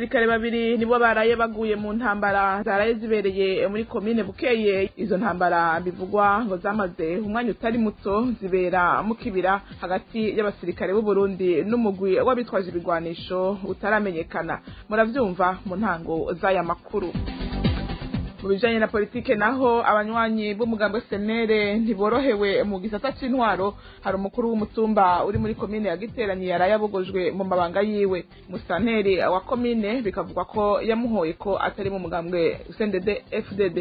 Abasirikare babiri nibo baraye baguye mu ntambara zaraye zibereye muri komine Bukeye. Izo ntambara bivugwa ngo zamaze umwanya utari muto zibera mu kibira hagati y'abasirikare b'u Burundi n'umugwi w'abitwaje ibigwanisho utaramenyekana. Muravyumva mu ntango z'aya makuru. Mu bijanye na politike naho, abanywanyi b'umugambwe senere ntiborohewe mu gisata c'intwaro. Hari umukuru w'umutumba uri muri komine ya Giteranyi yaraye abogojwe mu mabanga yiwe. Musanteri wa komine bikavugwa ko yamuhoye ko atari mu mugambwe CNDD FDD.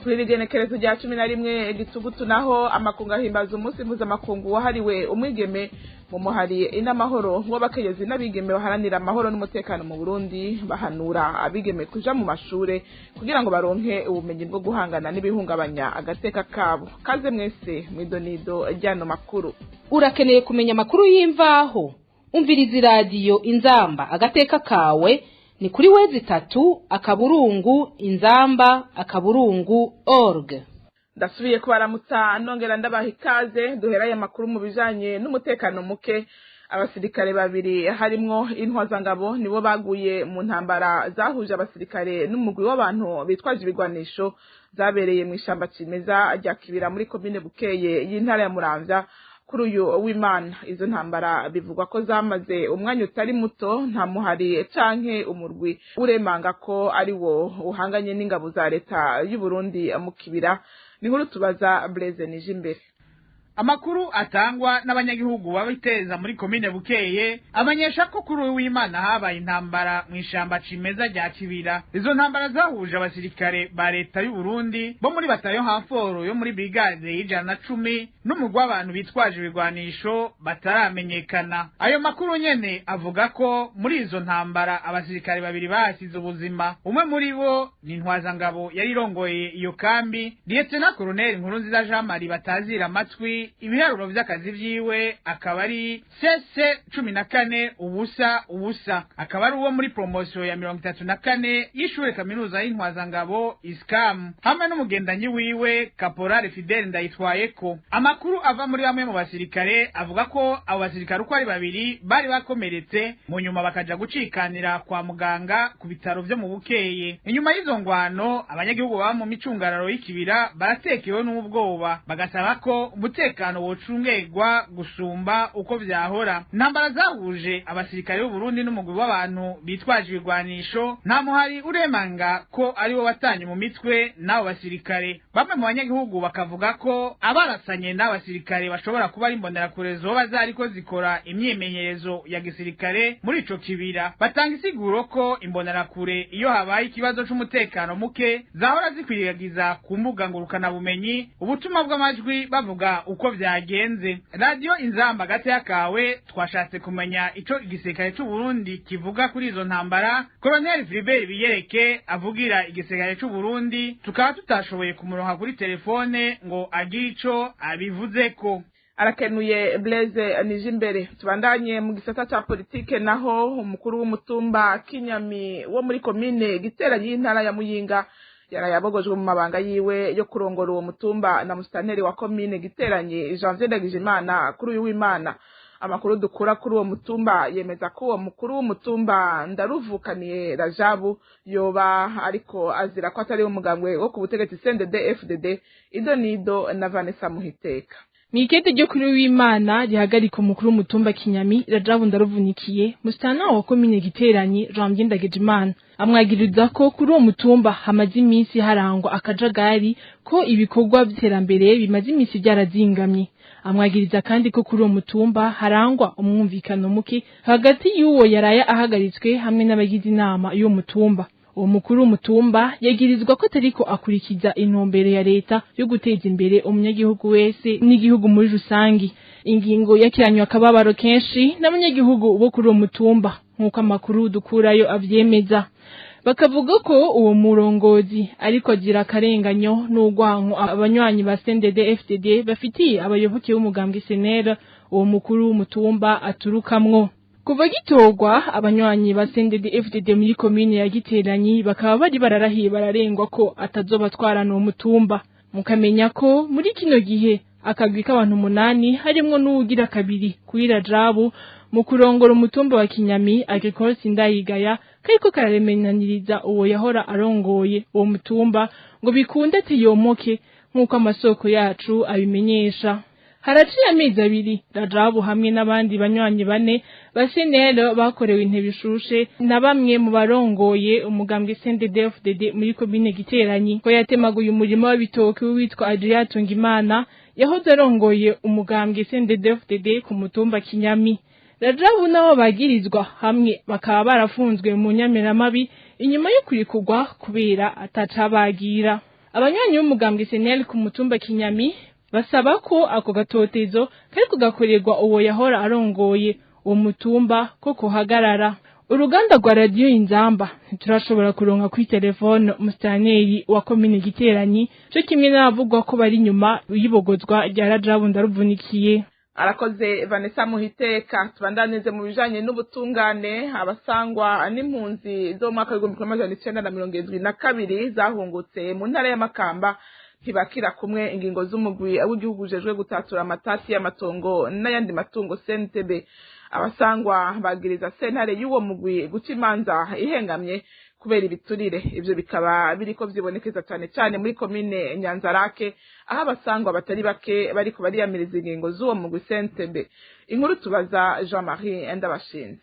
Kuri rigenekerezo rya 11 Gitugutu naho, amakungu ahimbaza umunsi mpuzamakungu wahariwe umwigeme. Mu muhari inamahoro w'abakenyezi n'abigeme baharanira amahoro n'umutekano mu Burundi, bahanura abigeme kuja mu mashure kugira ngo baronke ubumenyi bwo guhangana n'ibihungabanya agateka kabo. Kaze mwese mwidonido ryano makuru. Urakeneye kumenya amakuru y'imvaho? Umviriza iradiyo Inzamba agateka kawe ni kuri w3.inzamba.org. Ndasubiye kubaramutsa nongera ndabaha ikaze. Duhera aya makuru mu bijanye n'umutekano muke. Abasirikare babiri harimwo intwazangabo nibo baguye mu ntambara zahuje abasirikare n'umugwi w'abantu bitwaje ibigwanisho zabereye mu ishamba cimeza rya Kibira muri komine Bukeye y'intara ya Muramvya kuri uyu w'Imana. Izo ntambara bivugwa ko zamaze umwanya utari muto. Nta muhari canke umurwi uremanga ko ari wo uhanganye n'ingabo za leta y'u Burundi mu kibira. Ni nkuru tubaza Blaise Nijimbere. Amakuru atangwa n'abanyagihugu babiteza muri komine Bukeye amenyesha ko kuri uyu w'Imana habaye intambara mu ishamba cimeza rya Kibira. Izo ntambara zahuje abasirikare ba leta y'u Burundi bo muri batayo hanforo yo muri brigade y'110 n'umugwi w'abantu bitwaje ibigwanisho bataramenyekana. Ayo makuru nyene avuga ko muri izo ntambara abasirikare babiri bahasize ubuzima. Umwe muri bo ni ntwazangabo yari irongoye iyo kambi, Lieutenant Colonel Nkurunziza Jean Marie batazira amatwi. Ibiharuro vy'akazi vyiwe akaba ari CC 14 0 0, akaba ari uwo muri promotion ya 34 y'ishure kaminuza y'intwazangabo ISCAM, hamwe n'umugendanyi wiwe Caporal Fidel Ndayitwayeko. Amakuru ava muri bamwe mu basirikare avuga ko abo basirikare uko ari babiri bari bakomeretse, mu nyuma bakaja gucikanira kwa muganga ku bitaro vyo mu Bukeye. Inyuma y'izo ngwano, abanyagihugu baba mu micungararo y'ikibira baratekewe n'ubwoba, bagasaba ko umutekano wocungerwa gusumba uko vyahora. Intambara zahuje abasirikare b'u Burundi n'umugwi w'abantu bitwaje ibigwanisho, nta muhari uremanga ko ari wo watanye mu mitwe n'abo basirikare. Bamwe mu banyagihugu bakavuga ko abarasanye n'abo basirikare bashobora kuba ari imbonerakure zoba zariko zikora imyimenyerezo ya gisirikare muri ico kibira. Batanga isiguro ko imbonerakure iyo habaye ikibazo c'umutekano muke zahora zikwiragiza ku mbuga ngurukanabumenyi ubutumwa bw'amajwi bavuga uko vyagenze. Radiyo Inzamba gateya kawe twashatse kumenya ico igisirikare c'u Burundi kivuga kuri izo ntambara. Colonel Philibert Biyereke avugira igisirikare c'u Burundi tukaba tutashoboye kumuronka kuri telefone ngo agire ico abivuzeko. Arakenuye Blaise Nijimbere. Tubandanye mu gisata ca politike naho, umukuru w'umutumba Kinyami wo muri komine Giteranyi y'intara ya Muyinga yaraye abogojwe mu mabanga yiwe yo kurongora uwo mutumba na musitanteri wa komine Giteranyi Janvier Ndagijimana kuri uyu w'Imana. Amakuru dukura kuri uwo mutumba yemeza ko uwo mukuru w'umutumba Ndaruvukaniye Rajabu yoba ariko azira ko atari umugambwe wo ku butegetsi CNDD FDD. Ido nido na Vanessa Muhiteka. Mw'ikete ryo kuri w'Imana rihagarika umukuru w'umutumba Kinyami Rajabu Ndaruvunikiye, musitanteri wa komine Giteranyi Janvier Ndagijimana amwagiriza ko kuri uwo mutumba hamaze iminsi harangwa akajagari, ko ibikorwa vy'iterambere bimaze iminsi vyarazingamye. Amwagiriza kandi ko kuri uwo mutumba harangwa umwumvikano muke hagati y'uwo yaraye ahagaritswe hamwe n'abagize inama y'uwo mutumba. Uwo mukuru w'umutumba yagirizwa ko atariko akurikiza intumbero ya leta yo guteza imbere umunyagihugu wese n'igihugu muri rusangi. Ingingo yakiranywe akababaro kenshi n'abanyagihugu bo kuri uwo mutumba, nk'uko amakuru dukurayo avyemeza. Bakavuga ko uwo murongozi ariko agira akarenganyo n'urwanko abanywanyi ba CNDD FDD bafitiye abayoboke b'umugambwe SNL uwo mukuru w'umutumba aturukamwo. Kuva gitorwa, abanywanyi ba CNDD FDD muri komine ya Giteranyi bakaba bari bararahiye bararengwa ko atazobatwarana uwo mutumba. Mukamenya ko muri kino gihe akagwi k'abantu umunani harimwo n'uwugira kabiri kuri Rajabu Mu kurongora umutumba wa Kinyami, Agricole Sindayigaya, kariko kararemenaniriza uwo yahora arongoye uwo mutumba ngo bikunde atiyomoke, nk'uko amasoko yacu abimenyesha. Haraciye amezi 2 Rajabu hamwe n'abandi banywanyi bane ba CNL bakorewe intebe ishushe na bamwe mu barongoye umugambwe CNDD-FDD muri komine Giteranyi, ko yatemaguye umurima w'ibitoki witwa Adrien Tungimana yahoze arongoye umugambwe CNDD-FDD ku mutumba Kinyami. Rajabu nabo bagirizwa hamwe bakaba barafunzwe mu nyamiramabi inyuma yo kurikurwa kubera atacabagira. Abanywanyi b'umugambwe CNL ku mutumba Kinyami basaba ko ako gatotezo kariko gakorerwa uwo yahora arongoye uwo mutumba ko kuhagarara. Uruganda rwa Radiyo Inzamba ntiturashobora kuronka kuri telefone umusitaneri wa komine Giteranyi co kimwe n'abavugwa ko bari inyuma y'ibogozwa rya Rajabu Ndaruvunikiye. Arakoze Vanessa Muhiteka. Tubandaneze mu bijanye n'ubutungane. Abasangwa n'impunzi zo mu mwaka w'1972 zahungutse mu ntara y'Amakamba ntibakira kumwe ingingo z'umugwi w'igihugu ujejwe gutatura amatati y'amatongo n'ayandi matungo, CNTB. Abasangwa bagiriza sentare y'uwo mugwi guca imanza ihengamye kubera ibiturire. Ivyo bikaba biriko vyibonekeza cane cane muri komine Nyanzarake, aho abasangwa batari bake bariko bariyamiriza ingingo z'uwo mugwi CNTB. Inkuru tubaza Jean Marie Ndabashinze.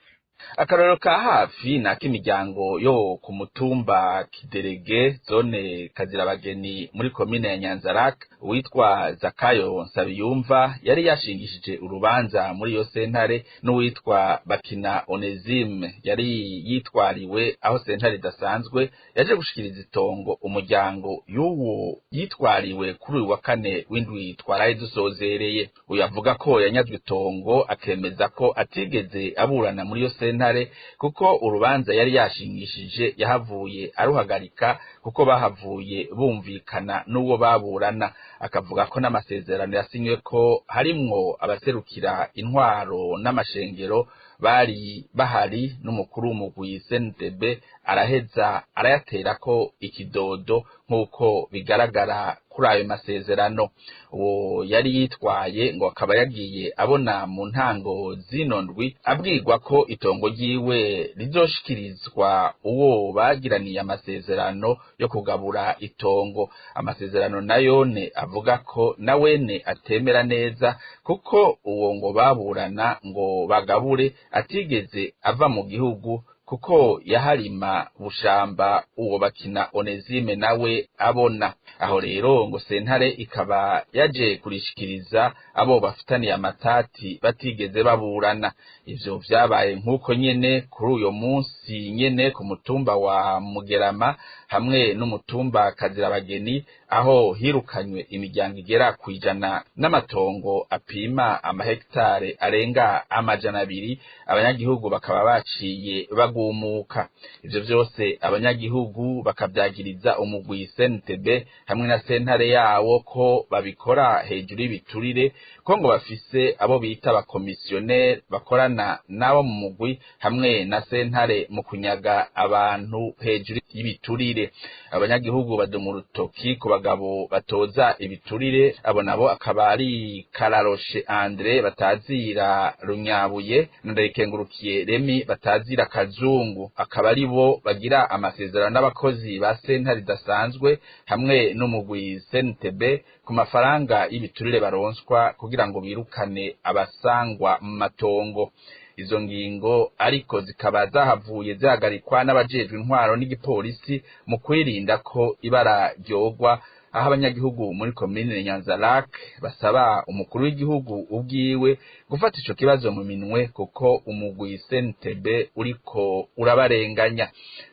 Akarorero ka hafi ni ak'imiryango yo ku mutumba Kiderege, zone Kazirabageni, muri komine ya Nyanzarak. Uwitwa Zakayo Nsabiyumva yari yashingishije urubanza muri iyo sentare n'uwitwa Bakina Onesime yari yitwariwe, aho sentare idasanzwe yaje gushikiriza itongo umuryango y'uwo yitwariwe kuri uyu wa kane w'indwi twaraye dusozereye. Uyu avuga ko yanyazwe itongo, akemeza ko atigeze aburana muri iyo sentare, kuko urubanza yari yashingishije yahavuye aruhagarika kuko bahavuye bumvikana n'uwo baburana. Akavuga ko n'amasezerano yasinywe ko harimwo abaserukira intwaro n'amashengero bari bahari n'umukuru w'umugwi CNTB, araheza arayaterako ikidodo nk'uko bigaragara kuri ayo masezerano. Uwo yari yitwaye ngo akaba yagiye abona mu ntango zino ndwi abwirwa ko itongo ryiwe rizoshikirizwa uwo bagiraniye amasezerano yo kugabura itongo, amasezerano nayone avuga ko nawene atemera neza, kuko uwo ngo baburana ngo bagabure atigeze ava mu gihugu, kuko yaharima bushamba uwo Bakina Onesime nawe abona. Aho rero ngo sentare ikaba yaje kurishikiriza abo bafitaniye amatati batigeze baburana. Ivyo vyabaye nk'uko nyene kuri uyo munsi nyene ku mutumba wa Mugerama hamwe n'umutumba Kazirabageni, aho hirukanywe imiryango igera kwijana n'amatongo apima amahegitare arenga 200, abanyagihugu bakaba baciye bagumuka. Ivyo vyose abanyagihugu bakavyagiriza umugwi CNTB hamwe na sentare yawo ko babikora hejuru y'ibiturire, ko ngo bafise abo bita abakomisiyoneri bakorana n'abo mu mugwi hamwe na sentare mu kunyaga abantu hejuru y'ibiturire. Abanyagihugu badoma urutoki ku bagabo batoza ibiturire, abo nabo akaba ari Kararoshe Andre batazira Runyabuye na Ndayikengurukiye Remi batazira Kazungu, akaba ari bo bagira amasezerano n'abakozi ba sentare idasanzwe hamwe n'umugwi CNTB ku mafaranga y'ibiturire baronswa kugira ngo birukane abasangwa mu matongo. Izo ngingo ariko zikaba zahavuye zihagarikwa n'abajejwe intwaro n'igipolisi mu kwirinda ko ibara ryogwa, aho abanyagihugu muri komine Nyanza-Lac basaba umukuru w'igihugu ubwiwe gufata ico kibazo mu minwe, kuko umugwi CNTB uriko urabarenganya.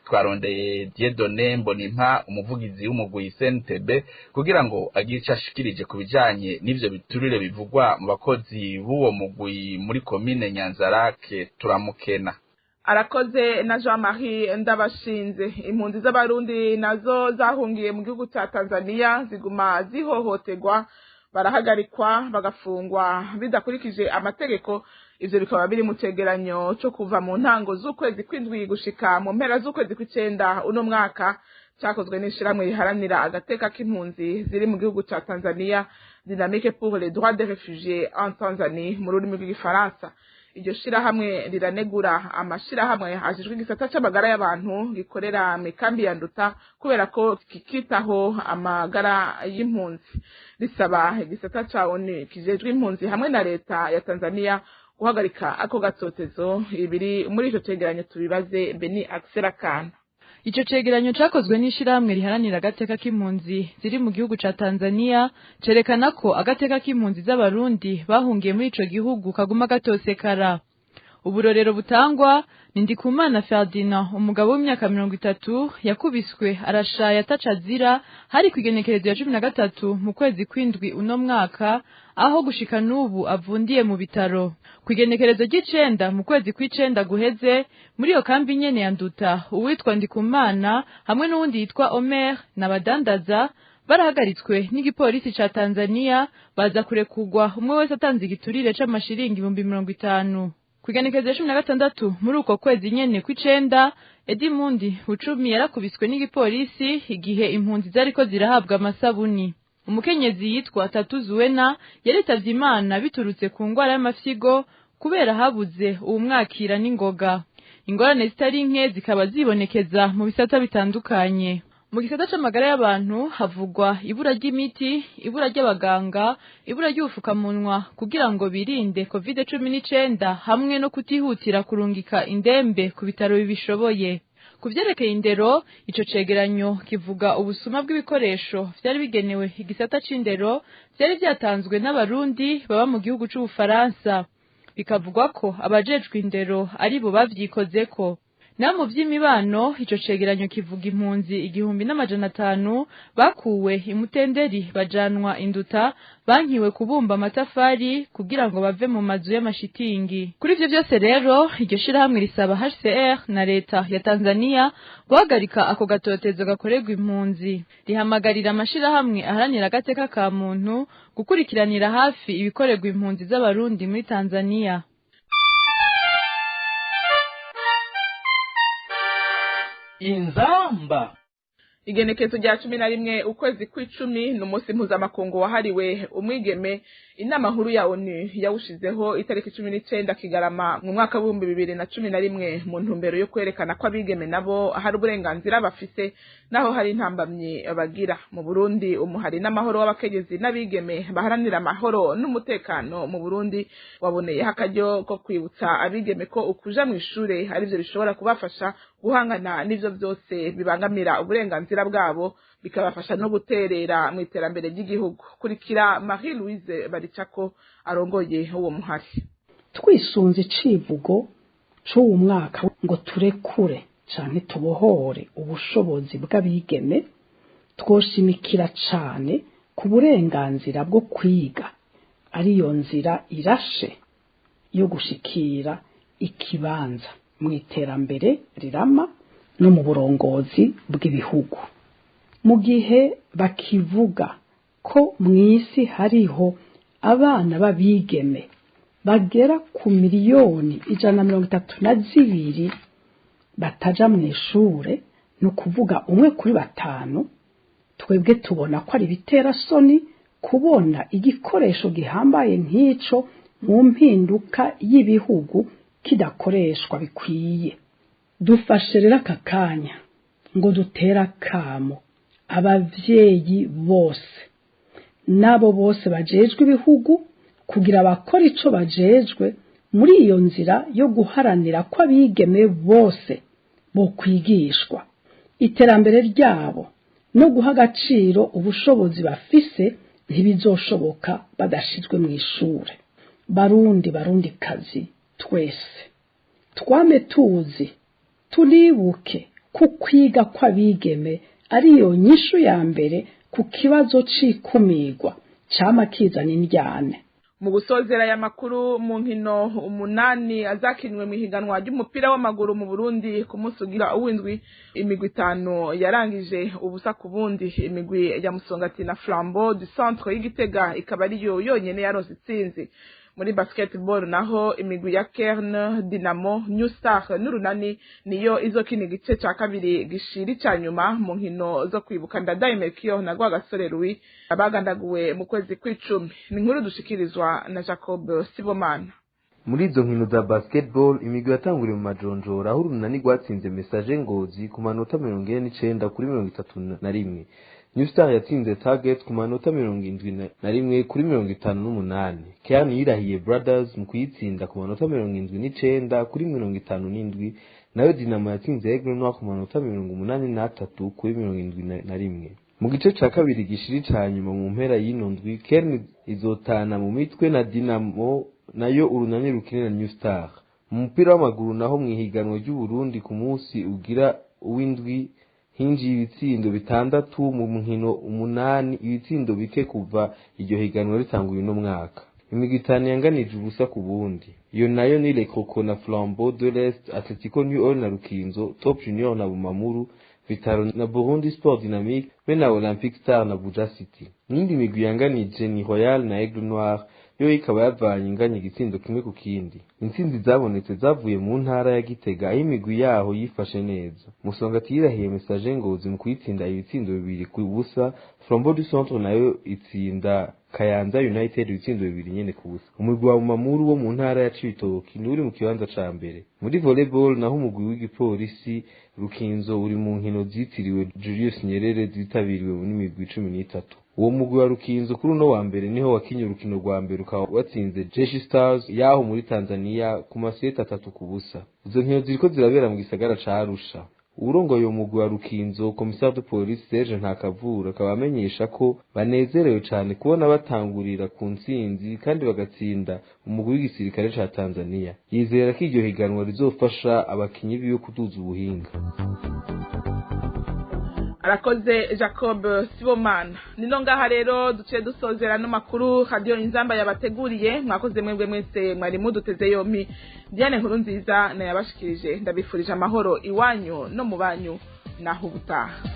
Twarondeye Dieudonné Mbonimpa, umuvugizi w'umugwi CNTB, kugira ngo agire ico ashikirije ku bijanye n'ivyo biturire bivugwa mu bakozi b'uwo mugwi muri komine Nyanza-Lac, turamukena. Arakoze na Jean Marie Ndabashinze. Impunzi z'Abarundi nazo zahungiye mu gihugu cya Tanzania ziguma zihohoterwa, barahagarikwa, bagafungwa bidakurikije amategeko. Ivyo bikaba biri mu cegeranyo co kuva mu ntango z'ukwezi kw'indwi gushika mu mpera z'ukwezi kw'icenda uno mwaka, cyakozwe n'ishirahamwe riharanira agateka k'impunzi ziri mu gihugu ca Tanzania, Dynamique pour les droits des réfugiés en Tanzanie mu rurimi rw'igifaransa. Iryo shirahamwe riranegura amashirahamwe ajejwe igisata c'amagara y'abantu gikorera mikambi ya Nduta kubera ko kikitaho amagara y'impunzi. Risaba igisata ca ONU kijejwe impunzi hamwe na leta ya Tanzania guhagarika ako gatotezo. Ibiri muri ico cegeranyo tubibaze Beni Axel Akana. Ico cegeranyo cakozwe n'ishirahamwe riharanira agateka k'impunzi ziri mu gihugu ca Tanzania cerekana ko agateka k'impunzi z'Abarundi bahungiye muri ico gihugu kaguma gatosekara. Uburorero butangwa ni Ndikumana Ferdinand, umugabo w'imyaka 30, yakubiswe arashaya ataca azira hari kw'igenekerezo ya 13 mu kwezi kw'indwi uno mwaka, aho gushika n'ubu avundiye mu bitaro. Kw'igenekerezo ry'icenda mu kwezi kw'icenda guheze, muri iyo kambi nyene ya Nduta, uwitwa Ndikumana hamwe n'uwundi yitwa Omer n'abadandaza barahagaritswe n'igipolisi ca Tanzania, baza kurekurwa umwe wese atanze igiturire c'amashiringi 50,000. Kw'igenekerezo ya 16 muri uko kwezi nyene kw'icenda, Edimundi Bucumi yarakubiswe n'igipolisi igihe impunzi zariko zirahabwa amasabuni. Umukenyezi yitwa Tatu Zuwena yaritavye Imana biturutse ku ngwara y'amafyigo kubera habuze uwumwakira n'ingoga. Ingorane zitari nke zikaba zibonekeza mu bisata bitandukanye. Mu gisata c'amagara y'abantu havugwa ibura ry'imiti, ibura ry'abaganga, ibura ry'ubufukamunwa kugira ngo birinde COVID-19, hamwe no kutihutira kurungika indembe ku bitaro bibishoboye. Ku vyerekeye indero, ico cegeranyo kivuga ubusuma bw'ibikoresho vyari bigenewe igisata c'indero vyari vyatanzwe n'Abarundi baba mu gihugu c'Ubufaransa. Bikavugwa ko abajejwe indero aribo bavyikozeko. Na mu vy'imibano, ico cegeranyo kivuga impunzi 1500 bakuwe imutenderi bajanwa Induta, bankiwe kubumba amatafari kugira ngo bave mu mazu y'amashitingi. Kuri ivyo vyose rero, iryo shirahamwe risaba HCR na leta ya Tanzania guhagarika ako gatotezo gakorerwa impunzi. Rihamagarira amashirahamwe aharanira agateka ka muntu gukurikiranira hafi ibikorerwa impunzi z'Abarundi muri Tanzania. Inzamba. Igenekezo rya 11 ukwezi kw'icumi ni umunsi mpuzamakungu wahariwe umwigeme. Inama nkuru ya ONU yawushizeho itariki 19 Kigarama mu mwaka w'2011 mu ntumbero yo kwerekana ko abigeme nabo hari uburenganzira bafise naho hari intambamyi bagira. Mu Burundi, umuhari n'amahoro w'abakenyezi n'abigeme baharanira amahoro n'umutekano mu Burundi waboneyeho akaryo ko kwibutsa abigeme ko ukuja mw'ishure arivyo bishobora kubafasha guhangana n'ivyo vyose bibangamira uburenganzira bwabo, bikabafasha no guterera mu iterambere ry'igihugu. Kurikira Marie Louise Baricako arongoye uwo muhari. Twisunze icivugo c'uwu mwaka ngo turekure canke tubohore ubushobozi bw'abigeme, twoshimikira cane ku burenganzira bwo kwiga, ariyo nzira irashe yo gushikira ikibanza mu iterambere rirama no mu burongozi bw'ibihugu. Mu gihe bakivuga ko mw'isi hariho abana b'abigeme bagera ku 132,000,000 bataja mw'ishure, ni ukuvuga 1 kuri 5, twebwe tubona ko ari ibiterasoni kubona igikoresho gihambaye nk'ico mu mpinduka y'ibihugu kidakoreshwa bikwiye. Dufashe rero aka kanya ngo dutere akamo abavyeyi bose n'abo bose bajejwe ibihugu kugira bakora ico bajejwe muri iyo nzira yo guharanira ko abigeme bose bokwigishwa, iterambere ryabo no guha agaciro ubushobozi bafise ntibizoshoboka badashizwe mw'ishure. Barundi, barundi kazi, twese twame tuzi turibuke ko kwiga kw'abigeme ariyo nyishu ya mbere ku kibazo c'ikumirwa cama kizana indyane. Mu gusozera aya makuru, mu nkino 8 azakinwe mu ihiganwa ry'umupira w'amaguru mu Burundi ku munsi ugira uw'indwi, imigwi 5 yarangije 0-0. Imigwi ya Musongati na Flambeau du Centre y'Igitega ikaba ariyo yonyene yaronse itsinzi. Muri basketball naho, imigwi ya Kern, Dinamo, New Star n'Urunani niyo izokina igice ca kabiri gishiri ca nyuma mu nkino zo kwibuka Ndadaye Melchior na Rwagasore Louis abagandaguwe mu kwezi kw'icumi. Ni inkuru dushikirizwa na Jacob Sibomana. Muri izo nkino za basketball, imigwi yatanguriye mu majonjora, aho Urunani rwatsinze Messager Ngozi ku manota 49 kuri 31. New Star yatsinze Target ku manota 71 kuri 58. Kern yirahiye Brothers mu kuyitsinda ku manota 79 kuri 57, nayo Dinamo yatsinze Aigle Noir ku manota 83 kuri 71. Mu gice ca kabiri gishiri ca nyuma mu mpera y'ino ndwi, Kern izotana mu mitwe na Dinamo, nayo Urunani rukine na New Star. Mu mupira w'amaguru naho, mu ihiganwa ry'Uburundi ku munsi ugira uw'indwi, hinjiye ibitsindo bitandatu mu nkino umunani, ibitsindo bike kuva iryo higanwa ritanguye uno mwaka. Imigwi itanu yanganije ubusa ku bundi, iyo nayo ni Lekoko na Flambeau de l'Est, Atletico New Oil na Rukinzo, Top Junior na Bumamuru, Vitaro na Burundi Sport Dynamique be na Olympic Star na Buja City. Iyindi migwi yanganije ni Royal na Aigle Noir, yo ikaba yavanye inganya igitsindo kimwe ku kindi. Intsinzi zabonetse zavuye mu ntara ya Gitega, aho imigwi yaho yifashe neza. Musongati yirahiye Messager Ngozi mu kuyitsinda ibitsindo 2-0, Flambeau du Centre nayo itsinda Kayanza United ibitsindo 2 nyene ku busa. Umugwi wa Mamuru wo mu ntara ya Cibitoki ni uri mu kibanza ca mbere. Muri volleyball naho, umugwi w'igipolisi Rukinzo uri mu nkino zitiriwe Julius Nyerere zitabiriwe n'imigwi 13. Uwo mugwi wa Rukinzo kuri uno wa mbere niho wakinye urukino rwa mbere, ukaba watsinze Jeshi Stars yaho muri Tanzania ku maseti 3-0. Izo nkino ziriko zirabera mu gisagara ca Arusha. Uwurongoye uwo mugwi wa Rukinzo, commissaire de police Serge Ntakavura, akaba amenyesha ko banezerewe cane kubona batangurira ku ntsinzi kandi bagatsinda umugwi w'igisirikare ca Tanzania. Yizera ko iryo higanwa rizofasha abakinyi biwe kuduza ubuhinga. Arakoze Jacob Sibomana. Nino ngaha rero duce dusozera no makuru Radio Inzamba yabateguriye. Mwakoze mwebwe mwese mwari muduteze yompi. Diane Nkuru Nziza nayabashikirije, ndabifurije amahoro iwanyu no mu banyu, naho ubutaha.